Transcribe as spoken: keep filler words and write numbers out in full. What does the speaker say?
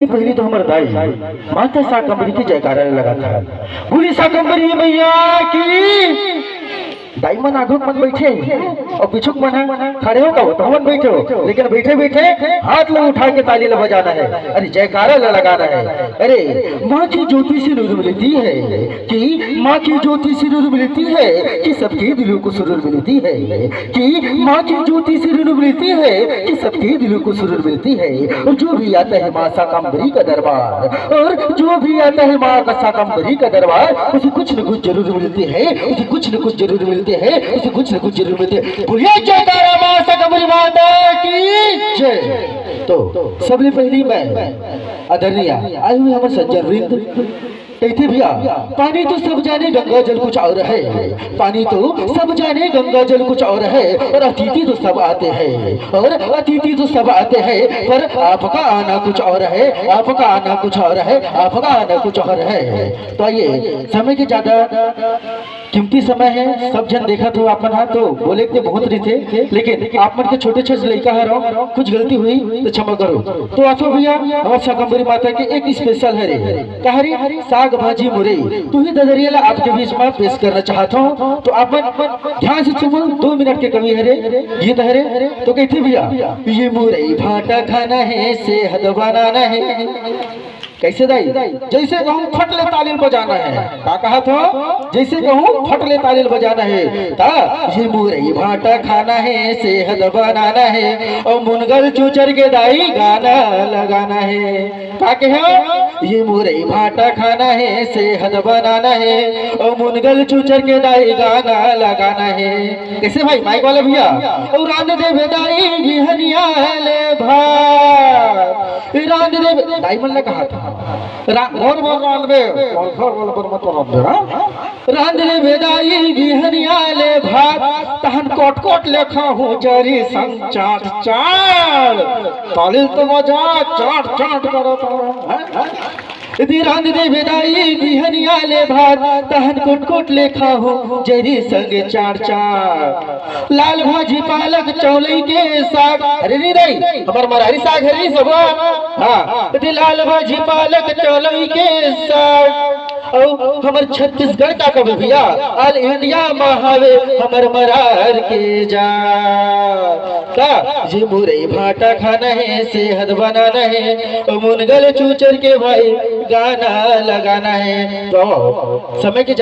पहली तो हमर दाई माता शाकंभरी के जयकारा लगाथे। बोली शाकंभरी मैया की। दाई मन आगू मन बैठे अउ पीछू मन ह खड़े हो का, तो हमन बैठे हो, लेकिन बैठे बैठे हाथ ला उठा के ताली ला बजाना है। अरे जयकारा ला लगाना है। अरे माँ की ज्योति से नूर मिलती है कि माँ की ज्योति से नूर मिलती है कि सबके दिलों को सुरूर मिलती है कि माँ की ज्योति से नूर मिलती है कि सबके दिलों को सुरूर मिलती है। और जो भी आता है माँ शाकंभरी का दरबार, और जो भी आता है माँ का शाकंभरी का दरबार, उसे कुछ न कुछ जरूर मिलती है, उसे कुछ न कुछ जरूर मिलती है, उसे कुछ न कुछ जरूर मिलती है। बोलिए जयकारा माँ शाकंभरी माता की जय। तो सबले पहली मैं आदरणीय आए हुए हमर सज्जन वृंद, कहिथे भैया, पानी तो सब जाने गंगा जल कुछ और है, पानी तो सब जाने गंगा जल कुछ और है, और अतिथि तो सब आते हैं, और अतिथि तो सब आते हैं, पर आपका आना कुछ और है, आपका आना कुछ और है, आपका आना कुछ और है। तो आइए, समय की ज्यादा कीमती समय है, सब झन देखत हो आप मन हा, तो बोले के बहुत रहिथे, लेकिन आप मन के छोटे छोटे लइका हरव, कुछ गलती हुई तो क्षमा करो। तो आथो भैया, हमर शाकंभरी माता के एक स्पेशल हरे, का हरे? साग भाजी मुरई। तो ही ददरिया ला आपके बीच में पेश करना चाहत हूँ, तो आप मन ध्यान से सुनो, दो मिनट के कवि हरे, गीत हरे। तो कहिथे भैया, ये मुरई भाटा खाना है, सेहत बनाना है। कैसे दाई? जैसे कहूँ फट ले ताली बजाना है। का कहत हो? जैसे कहूँ फट ले ताली बजाना है। ता ये मुरई भाटा खाना है, सेहत बनाना है, और मुनगल चूचर के दाई गाना लगाना है। का कहे हो? ये मुरई भाटा खाना है, सेहत बनाना है, और मुनगल चूचर के दाई गाना लगाना है। कैसे भाई माइक वाले भैया? और रांध देबे दाई बिहनिया ले भात। रांध देबे दाई मन ने कहा था। रा-, मोर मोर रांधबे, मोर घर वाले पर मत रांधबे, हाँ? रांध लेबे दाई बिहनिया ले भात, तहन कोट कोट ले खाहूँ जरी संग चाट चाट। ताली तो बजा, चाट चाट करो तो, हैं? यदि रांध देबे दाई बिहनिया ले भात, तहन कोट कोट ले खाहूँ जरी संग चाट चाट। लाल भाजी पालक चौलई के साग। अरे रे रे, हमर मरारी साग हरे सबो। हाँ, ते लाल भाजी पालक चौलई के साग। अउ हमर छत्तीसगढ़ का कवि भैया, all India में हवे हमर मरार के जा। का ये मुरई भाटा खाना है, सेहत बनाना है, अउ मुनगल चूचर के भाई गाना लगाना है। तो समय के